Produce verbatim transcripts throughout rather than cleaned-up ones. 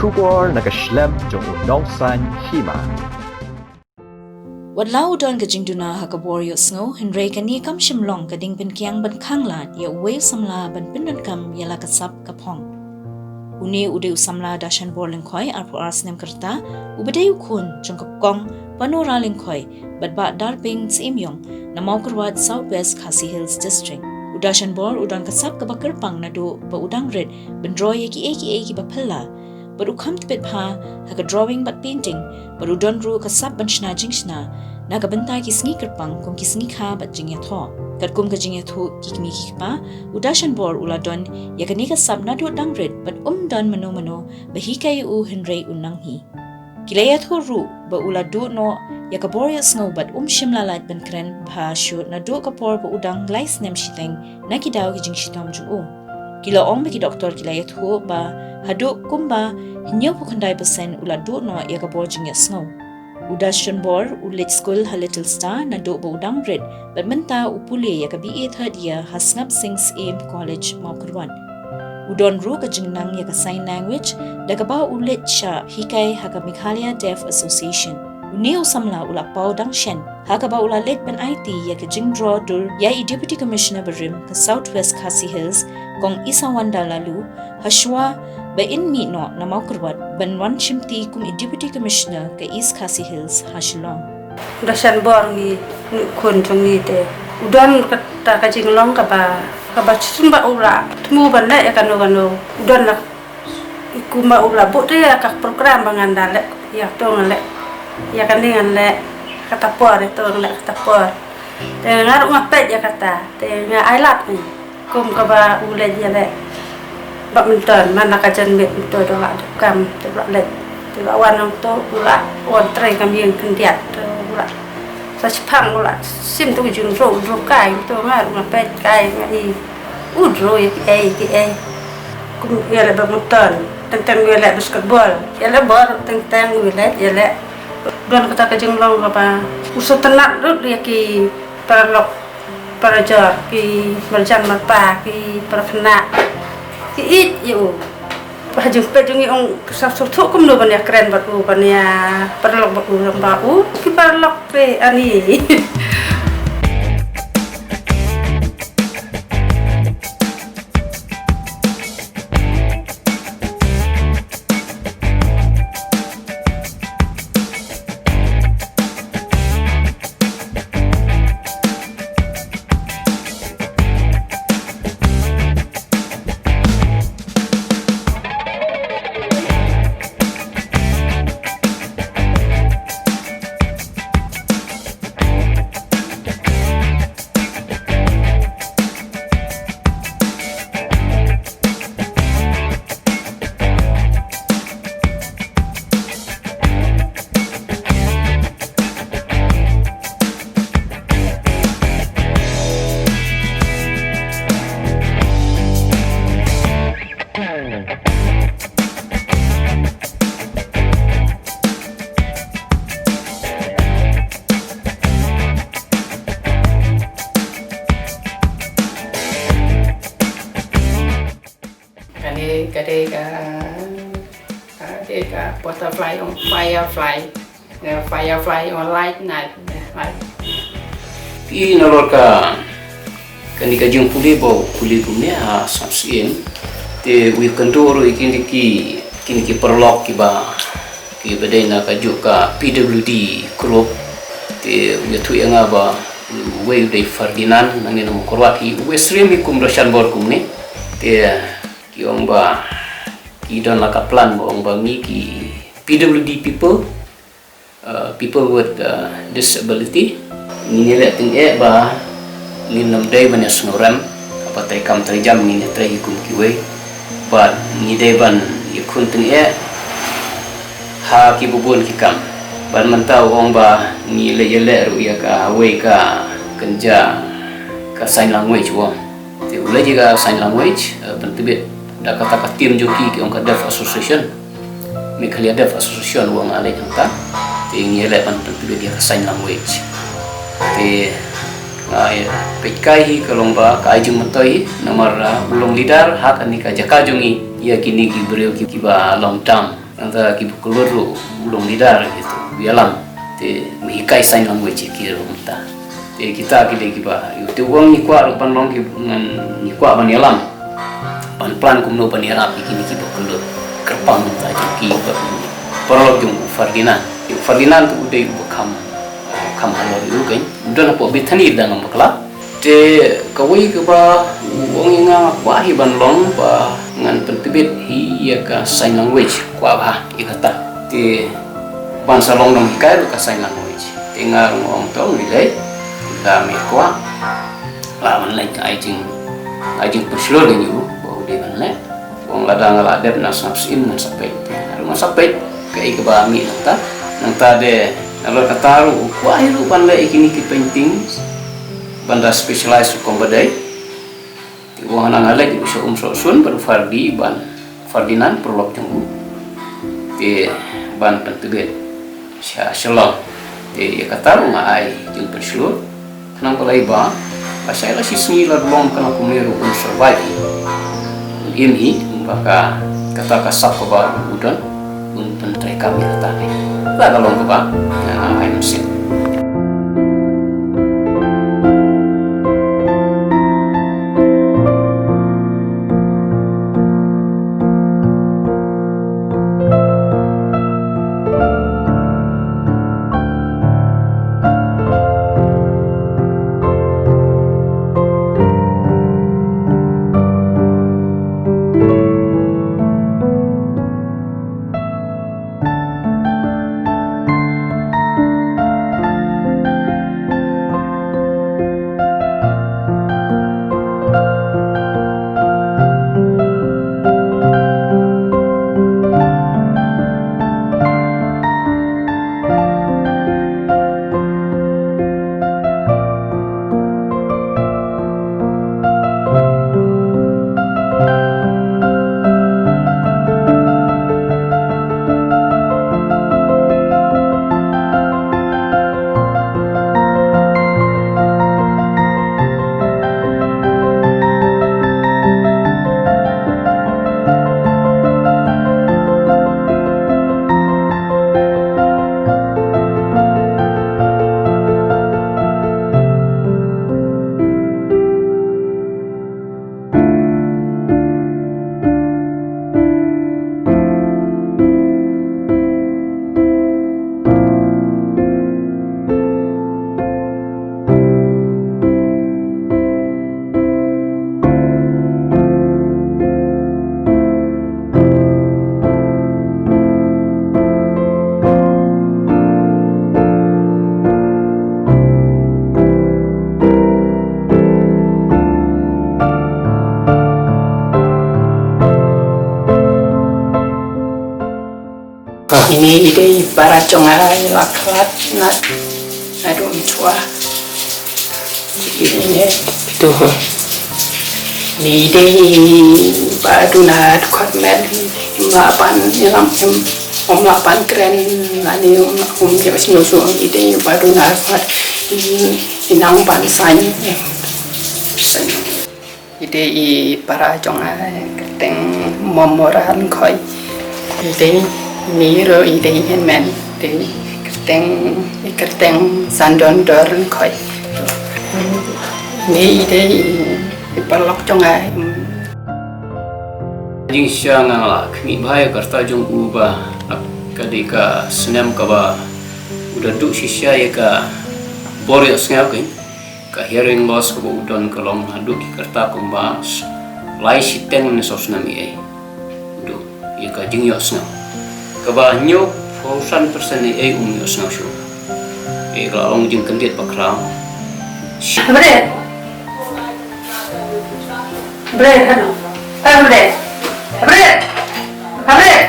Khubor na ka shlem jong u nongsan hima. Wat la u don ka jingduna ha ka bor ïohsngew, hynrei kane kam shym long ka ding pynkiang ban khanglad ïa uwei u samla ban pyndonkam ïa la ka sap ka phong. Une u dei u samla Dashanbor Lyngkhoi, arphew ar snem ka rta, uba dei u khun jong ka kong Panora Lyngkhoi bad Bah Darping Syiemiong na Mawkyrwat, South West Khasi Hills District. U Dashanbor u don ka sap kaba kyrpang naduh ba u dang rit ban roi ïa kiei kiei kiba phylla, bad u kham tbit bha ha ka drawing bad painting, bad u don ruh ka sap ban shna jingshna na ka bynta ki sngi kyrpang kum ki sngi kha bad jingïathoh. Katkum ka jingïathuh ki kmie ki kpa, u Dashanbor u la don ïa kane ka sap naduh dang rit bad um don mano mano ba hikai ïa u hynrei u nang hi. Ki la ïathuh ruh ba u la duh noh ïa ka bor ïohsngew bad um shym la lait ban kren bha shuh naduh ka por ba u dang lai snem shiteng na ki daw ki jingshitom jong u. Ki la ong ba ki doktor ki la ïathuh ba haduh kumba hynñiewphew khyndai percent u la duh noh ïa ka bor jingïohsngew. U Dashanbor u leit skul ha Little Star naduh ba u dang rit bad mynta u pule ïa ka B A third year ha Sngap Sing Syiem College, Mawkyrwat. U don ruh ka jingnang ïa ka sign language da kaba u leit shah hikai ha ka Meghalaya Deaf Association. Une u samla u la paw dang shen ha kaba u la leit ban aiti ïa ka jingdro dur ïa i Deputy Commissioner barim ka South West Khasi Hills, Kong Isawanda Laloo, ha shuwa ba in mih noh na Mawkyrwat ban wan shimti kum i Deputy Commissioner ka East Khasi Hills ha Shillong. Dashanbor ngi, ngi khun jong ngi te. U don kata ka jinglong kaba, kaba shisha ba u la thmu ban leh ïa kano kano. U don la kumba u la buh te ïa ka program ba ngan da leh, ïa to ngan leh, ïa kane ngan leh, kata por, ïa to ngan leh kata por. Te nga ruh nga peit ïa kata, te nga ai lad ni. Kum kaba u leh ïa leh. Badminton, man la ka janmiet mynta u la dep kam, u la leh. U la wan nangta u la wan trei kam ïing khyndiat, u la sa shipang u la shim tu ka jingdro, u dro kai, tu nga ruh nga peit kai nga i. U dro ïa kiei kiei. Kum ïa leh badminton, teng teng ïa leh basketball, ïa leh bor, teng teng ïa leh, ïa leh. Don kata ka jinglong kaba u sngewtynnat lut ïa ki paralok, parajor, ki marjan marpa, ki parakhynnah, ki ïeit ïa u. Ha jingpeit jong ngi ong ka sngewthuh kumno ban ïakren bad u, ban ïa paralok bad u, lyngba u ki paralok te ani. Kane ka dei ka, ka dei ka butterfly, ong firefly. Ka firefly, ong light night. Light. Phi nalor ka, kane ka jingpule ba u pule kumne ha Sngap Syiem. Te u ïakynduh ruh ïa kine ki, kine ki paralok kiba, kiba dei na kajuh ka P W D group. Te u ïathuh ïa nga ba uwei u dei Ferdinand, nangne na Mawkyrwat hi, uwei syriem hi kum Dashanbor kumne. Te ki ong ba ki don la ka plan ba ong ba ngi ki P W D people, uh, people with, uh, disability, ngin ïaleh tyngeh ba ngin ym dei ban ïasngewrem ha ka treikam treijam, ngin ïatrei hi kum kiwei. Bad ngi dei ban ïakhun tyngeh ha kiba bun ki kam. Bad mynta u ong ba ngi leh ïaleh ruh ïa kawei ka kynja ka sign language u ong. Te u leh ïa ka sign language, eh, pyntbit da kata ka team jong ki, ki ong ka Deaf Association. Meghalaya Deaf Association u ong, nga leh hangta. Te ngi leh ban pyntbit ïa ka sign language. Te nga, eh, peit kai hi ka long ba ka ai jingmyntoi hi, namar, eh, u long leader ha kane ka jaka jong ngi ïa kine ki briew ki, kiba long dumb. Nangta kiba kyllut ruh u long leader, kito u ïalam. Te u hikai sign language ïa ki ruh mynta. Te kita ki dei kiba, ïa te u ong ngi kwah ruh ban long ki, ngan, ngi kwah ban ïalam, ban plan kumno ban ïarap ïa kine kiba kyllut. Kyrpang mynta jong ki ba, paralok jong u Ferdinand. U Ferdinand tu u dei uba kham, kham halor ïa u, kan. U don hapoh Bethany da ngam bakla. Te kawei kaba u ong ïa nga, nga kwah hi ban long ba ngan pyntbit hi ïa ka sign language, kwah bha ïa kata. Te ban sa long nonghikai ruh ka sign language. Te nga ruh nga ong to ngi leh, lada me kwah, lah ban leh, ai jing, ai jingpynshlur ïa u ba u dei ban leh. Ong lada nga la dep, nga sngap sien, ngan sa peit. Nga ruh ngan sa peit kaei kaba mih nangta. Nangta de, nalor kata ruh u kwah hi ruh ban leh ïa kine ki paintings, ban da specialize ruh kumba dei. Te u ong hana nga leit ruh sha Umsohsun bad u Ferdi, ban, Ferdinand, paralok jong u. Te ban pyntbit sha Shillong. Te ïa kata ruh nga ai jingpynshlur. Khnang ba lei ba lashai lashisngi lada long kano kumne ruh un survive hi, un im hi, kumba ka, kata ka sap kaba u don, un pyntreikam ïa kata hi. Kata ka long kaba nga ai mynsiem. Ine i dei i para jong nga i la khlad na, naduh mynta. Ine, ine. Ito, ha. Ine i dei i ba duna dkhot met, im lah ban ïalam, im, ym lah ban kren lane ym, ym ïohsngew shuh, i dei i ba duna dkhot, i, i nang ban sign. Sign. I dei i para jong nga, kyrteng Momora Lyngkhoi. I dei, ine ruh i dei i hynmen, i dei kyrteng, i kyrteng Sandondor Lyngkhoi. Ine i dei i paralok jong nga. Jingshisha nga la khmih bha ïa ka rta jong u ba ka dei ka snem kaba u da duh shisha ïa ka bor ïohsngew, kane ka hearing loss kaba u don ka long haduh ki rta kumba lai shiteng ne saw snem eiei. U duh ïa ka jingïohsngew kaba hynñiewphew san percent eiei um ïohsngew shuh. Ka la long jingkyndit bakhraw. Bret. Bret, hano? Eh, Bret. Bret. Bret.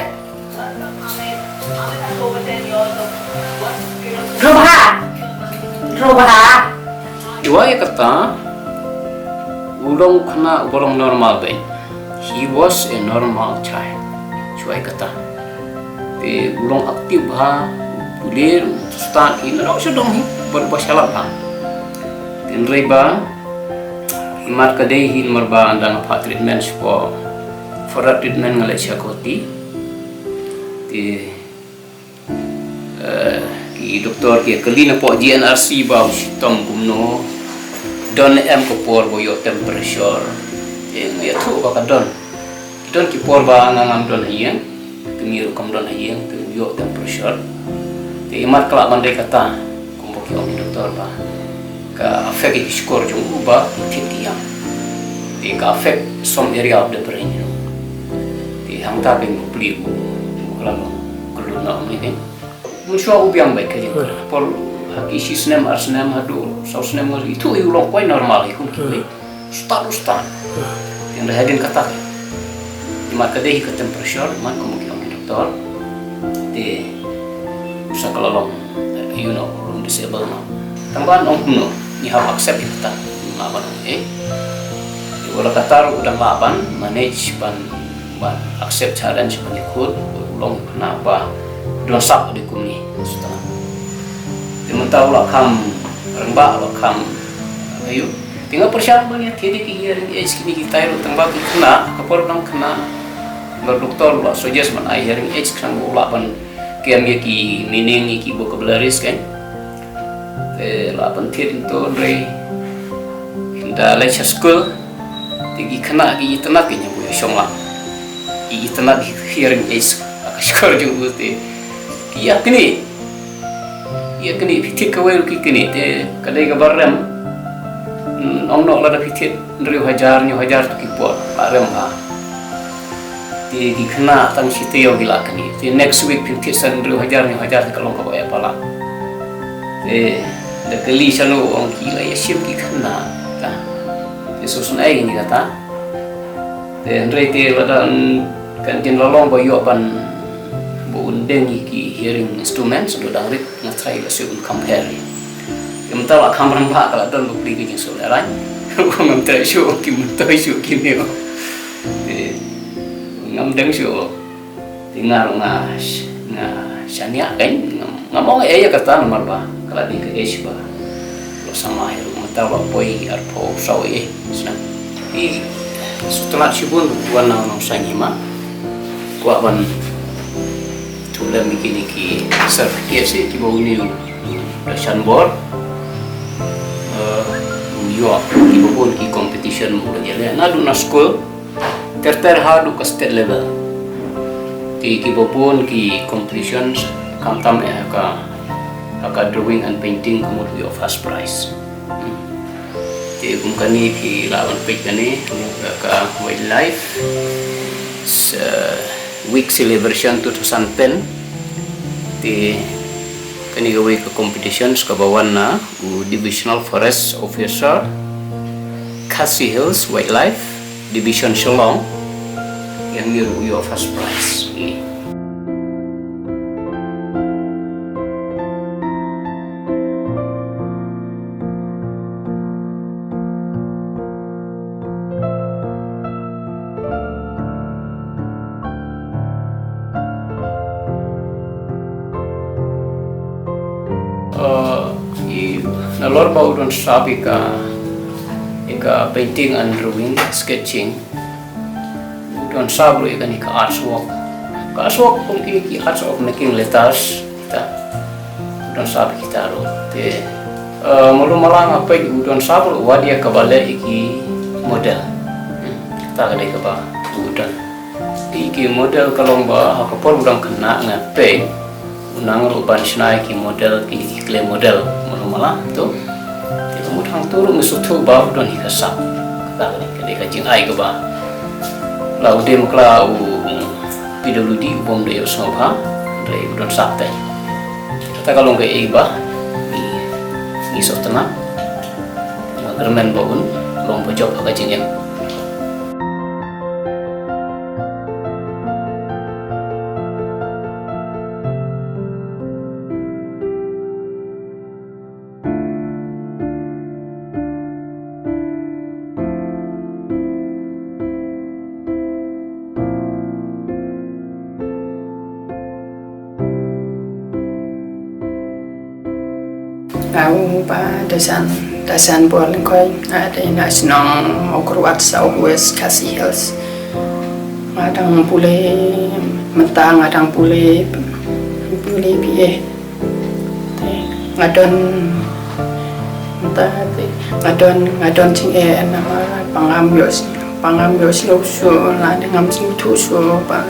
Dhruba. Dhruba. Shuwa ïa kata, u long u khynnah uba long normal beit. He was a normal child. Shuwa ïa kata. Te u long active bha, u pule, u stad hi, nadong shadong hi, bad uba shalap bha. Te hynrei ba, imat ka dei hi namar ba ynda nga phah treatment shapoh, further treatment nga leit sha Guwahati. Ki, eh, ki doktor ki kylli na pok G N R C ba u shitom kumno, don em ka por ba ïoh temperature. Te nga ïathuh ba ka don. Ki don ki por ba nga ngam don ha ïing, te mih ruh kam don ha ïing, te u ïoh temperature. Te imat ka lah ban dei kata, kumba ki ong ki doktor ba ka affect ïa ki shkor jong u ba ki thied ki ïam. Te ka affect some area of the brain, you know. Te hangta ka ïoh plie u, u ka la long ka lut na ong ni. Mynshuwa u biang beit ka jingkyrpad. Por ha ki shi snem, ar snem, haduh saw snem, nga ithuh ïa u long quite normal ïa u, ki stad u stad. Te hynrei hadien kata, imat ka dei hi ka temperature, imat kumba ki ong ki doktor. Te u sa ka la long, you know, long disable noh. Tang ban ong kumno, ngi hap accept ïa kata. Ngam lah ban ong, eh. Te wat la katta ruh u dang lah ban manage ban ban accept challenge ban ïakhun, u long khynnah ba don sap ha dei kumne. Te mynta u la kham rangbah, u la kham aïu. Te nga pyrshang ban ïathied ïa ki hearing aids kine kitai ruh tang ba ki khynnah, ka por dang khynnah. Ba doktor u la suggest ban ai hearing aids khnang ba u lah ban kem ïa ki meaning, ïa ki vocabularies kan. Te lah ban thied, hynrei ynda leit sha skul, te ki khynnah ki itynnad ki ñiewbun ïa shong lang. Ki itynnad ki hearing aids ha ka shkor jong u, te ki ïa knieh. Ïa knieh, phi thied kawei ruh ki knieh, te ka dei kaba rem. Hmm, ong noh lada phi thied hynriew hajar, hynñiew hajar, to ki por, la rem bha. Te ki khynnah tang shi taïew ki la knieh. Te next week phin thied sa hynriew hajar, hynñiew hajar, te ka long kaba eh palat. Te da kylli shano, ong ki la ïashim ki khynnah. Te sngewsynei kine kata. Te hynrei te lada kan kin la long ba ïoh ban, ba un deng ïa ki hearing instruments, da dang rit. Nga tharai la shu un compare. Te mynta la kham rangbah, ka la don bapli ka jingsngewlehraiñ. Ngam tharai shuh ki myntoi shuh kine. Te ngam deng shuh. Te nga ruh nga sh-, nga shaniah kan, ngam, ngam ong ei ïa kata namar ba ka la dei ka age ba la samai ruh, mynta la poi arphew saw ei. Sngap. Te sngewtynnat shibun ruh wan na Nongsain Hima. Kwah ban ïathuh lem ïa kine ki certificate seh kiba une u Dashan Bor, eh, u ïoh kiba bun ki competition ba u la ïaleh naduh na skul ter ter haduh ka state level. Te kiba bun ki competitions, khamtam eh ha ka, ha ka drawing and painting, ka mut u ïoh first prize. Hmm. Te kum kane phi lah ban peit kane, ka wildlife, s-, week celebration two thousand ten. Te kane kawei ka competitions kaba wan na u Divisional Forest Officer, Khasi Hills Wildlife Division, Shillong. Ïa une ruh u ïoh first prize. Eh, i, nalor ba u don sap ïa ka, ïa ka painting and drawing, sketching. U don sap ruh ïa kane ka artwork. Ka artwork kum kine ki arts of making letters, kita. U don sap kita ruh. Te, eh, malu mala nga peit u don sap ruh wat ïa kaba leh ïa ki model. Hmm, kata ka dei kaba u don. Te ïa ki model ka long ba ha ka por u dang khynnah nga peit u nang ruh ban shna ïa ki model, ki, ki clay model, malu mala to. Te ka mut hangto ruh nga sngewthuh ba u don hi ka sap. Kata ka dei, ka dei ka jingai kaba la u dei makla u P W D u bym dei u sngewbha, dei u don sap te. Kata ka long kaei ba ngi, ngi sngewtynnat. Nga kyrmen ba un long ba jop ha ka jingim. Nga u Bah Dashan, Dashan Bor Lyngkhoi, nga dei na shnong Mawkyrwat South West Khasi Hills. Nga dang pule Mynta nga dang pule, pule B A. Te nga don, mynta te nga don, nga don jingeh namar ba ngam ïoh, ba ngam ïoh sngewthuh, lane ngam sngewthuh shuh, ba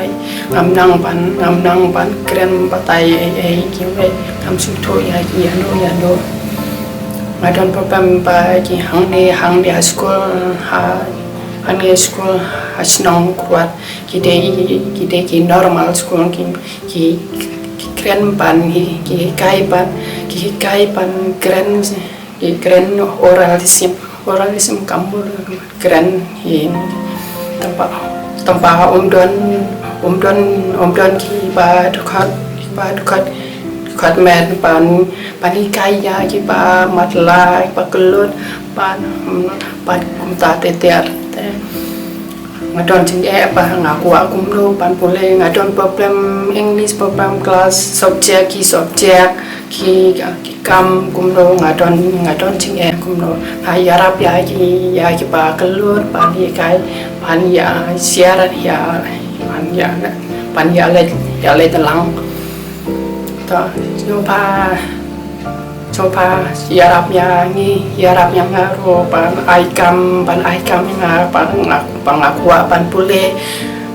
ngam nang ban, ngam nang ban kren batai ei ei kiwei, ngam sngewthuh ïa ki ïano ïano. Nga don problem ba ki hangne, hangne ha skul, ha, hangne skul ha shnong Kruat. Ki dei, ki dei ki normal skul, ki, ki, ki kren ban, ki, ki hikai ban, ki hikai ban kren, ki kren oralism, oralism ka mut kren hi. Tang ba, tang ba ym don, ym don, ym don kiba dkhot, kiba dkhot, dkhot met ban, ban hikai ïa kiba matlah, kiba kyllut, ban, ban kumta te te. Nga don jingeh ba nga kwah kumno ban pule, nga don problem English, problem class, subject, ki subject, ki, ki kam kumno, nga don, nga don jingeh kumno. Nga ïarap ïa ki, ïa kiba kyllut, ban hikai, ban ïa share, ïa, ban ïa, ban ïa leit, ïa leit lang. To, sngewbha, sngewbha ïarap ïa ngi, ïarap ïa nga ruh ban ai kam, ban ai kam ïa nga, ban nga, ban nga kwah ban pule,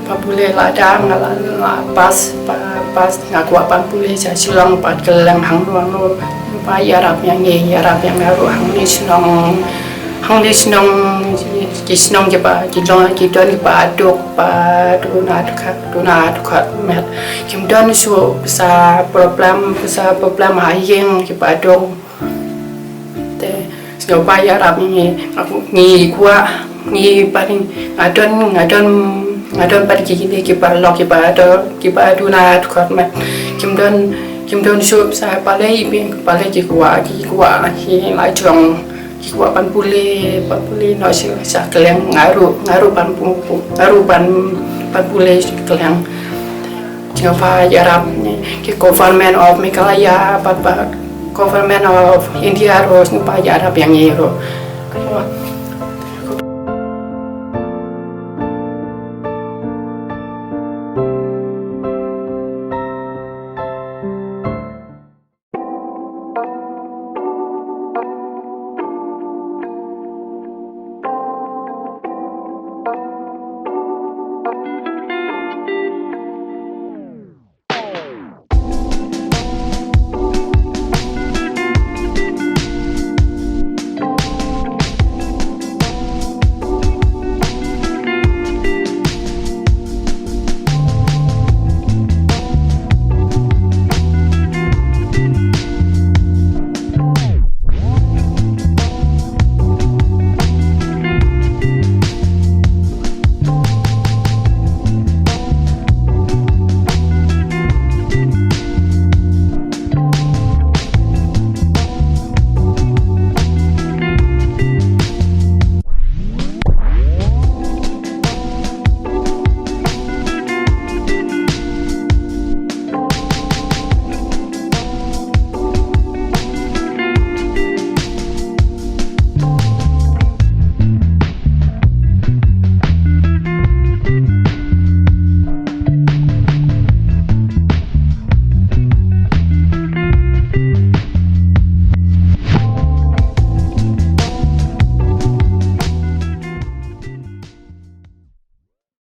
ban pule lada nga la, la pass, ba pass nga kwah ban pule sha Shillong, ban kylleng hangno hangno. Sngewbha ïarap ïa ngi, ïarap ïa nga ruh hangne shnong, hangne shnong, ki shnong kiba, ki don, ki don kiba duk, ba duna dkhot, duna dkhot met. Kim don shuh pisa problem, pisa problem ha ïing kiba duk. Te sngewbha ïarap ngi, ngi kwah, ngi pat, nga don, nga don, nga don pat ki kine kiba lok kiba don, kiba duna dkhot met. Kim don, kim don shuh pisa, balei, balei ki kwah, ki kwah, ki la jong. Ki kwah ban pule, ban pule noh sha, sha kylleng, nga ruh, nga ruh ban pu-, pu-, nga ruh ban, ban pule sha kylleng. Sngewbha ïarap ngi, ki Government of Meghalaya, bad, bad Government of India ruh, sngewbha ïarap ïa ngi ruh.